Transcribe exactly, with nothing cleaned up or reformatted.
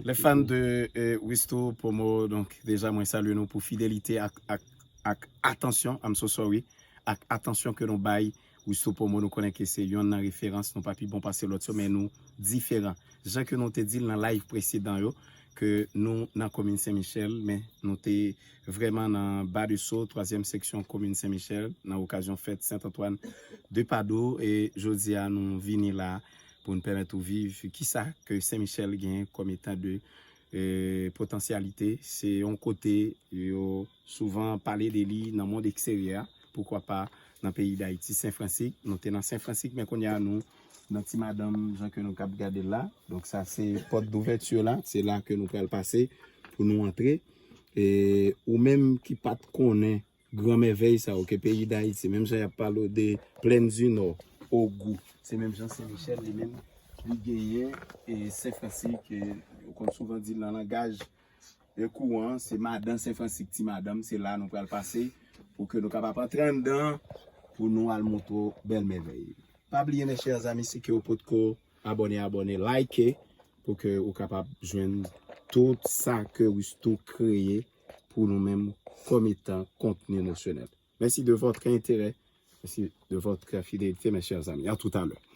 Les fans de euh, Wisto Promo, donk deja mwen salye nou pou fidelite ak, ak, ak atansyon, I'm so sorry, ak atansyon ke nou bay Wisto Promo. Nou konnen ke se yonn nan referans, nou pa pi bon pase lòt yo, men nou diferan. Jan ke nou te di l nan live presedan yo, ke nou nan komin Sen Michèl, men nou te vrèman nan Ba de So, twazyèm seksyon komin Sen Michèl, nan okazyon fèt Sent Antwàn de Padwa, e jodi a nou vini la pou n pèmèt ou viv kisa ke Sen Michèl genyen kòm etan de euh, potansyalite. Se yon kote yo souvan pale de li nan mond eksteryè, poukwa pa nan peyi Dayiti, Sen Fransik. Nou te nan Sen Fransik, men kounye a nou nan Ti Madanm, jan ke nou kab gade la. Donk sa se pòt douvèti la, se la ke nou pral pase pou nou antre. E ou menm ki pa t konnen gran mèvèy sa yo ke peyi Dayiti, menm jan y ap pale w de Plèn di Nò, Ogou, se menm jan Sen Michèl li menm li genyen e Sen Fransik, e yo konn souvan di l nan langaj e kouran, se madan Sen Fransik, Ti Madanm, se la nou pral pase pou ke nou kapab antre anndan pou nou al montre w bèl mèvèy. Pa bliye mes chers amis, si ke w potko abòne, abòne, like pou ke ou kapab jwenn tout sa ke Wisto kreye pou nou menm kòm etan kontni nosyonèl. Merci de votre intérêt. Merci de votre fidélité, mes chers amis. À tout à l'heure.